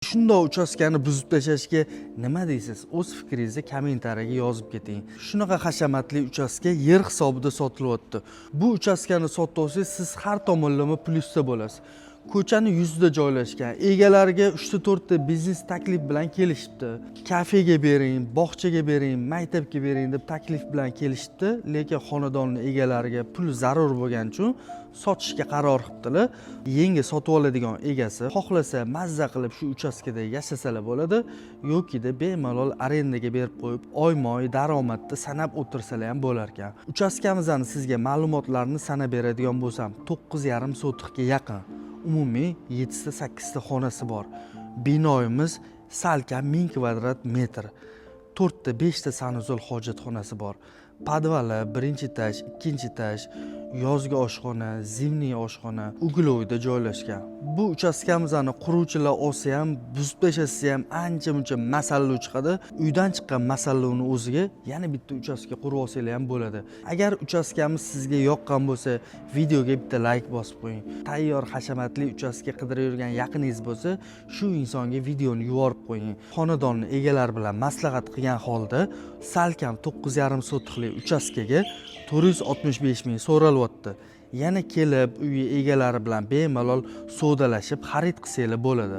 Shundoq uchastkani buzib tashlashga nima deysiz? O'z fikringizni kommentariyaga yozib keting. Shunaqa hashamatli uchastka yer hisobida sotilyapti. Bu uchastkani sotib olsangiz, siz har tomonlama plyusda bo'lasiz. Ko'chani yuzida joylashgan. Egalariga uchta, to'rtta biznes taklif bilan kelishibdi. Kafega bering, bog'chaga bering, maktabga bering deb taklif bilan kelishibdi, lekin xonadonni egalariga pul zarur bo'lgani uchun sotishga qaror qilibdilar. Yangi sotib oladigan egasi xohlasa, mazza qilib shu uchastkada yashasalar bo'ladi yokida bemalol arendaga berib qo'yib, oyma oy daromadni sanab o'tirsalar ham bo'lar ekan. Uchastkamizni sizga ma'lumotlarni sanab beradigan bo'lsam, 9,5 sotixga yaqin, umumiy yettita, sakkizta xonasi bor. Binoyimiz salkam 1000 kvadrat metr. To'rtta, beshta санузел, hojatxonasi bor. Podvali, birinchi etaj, ikkinchi etaj, yozgi oshxona, зимний oshxona угловой da joylashgan. Bu uchastkamizni quruvchilar olsa ham, buzib tashlasa ham, ancha muncha masalliq chiqadi. Uydan chiqqan masalliqni o'ziga yana bitta uchastka qurib olsanglar ham bo'ladi. Agar uchastkamiz sizga yoqqan bo'lsa, videoga bitta layk bosib qo'ying. Tayyor hashamatli uchastka qidirib yurgan yaqiningiz bo'lsa, shu insonga videoni yuborib qo'ying. Xonadonni egalari bilan maslahat qilgan holda salkam 9,5 sotixli uchastkaga 465 ming so'ralyapti. Yana kelib, uy egalari bilan bemalol savdolashib, xarid qilsanglar bo'ladi.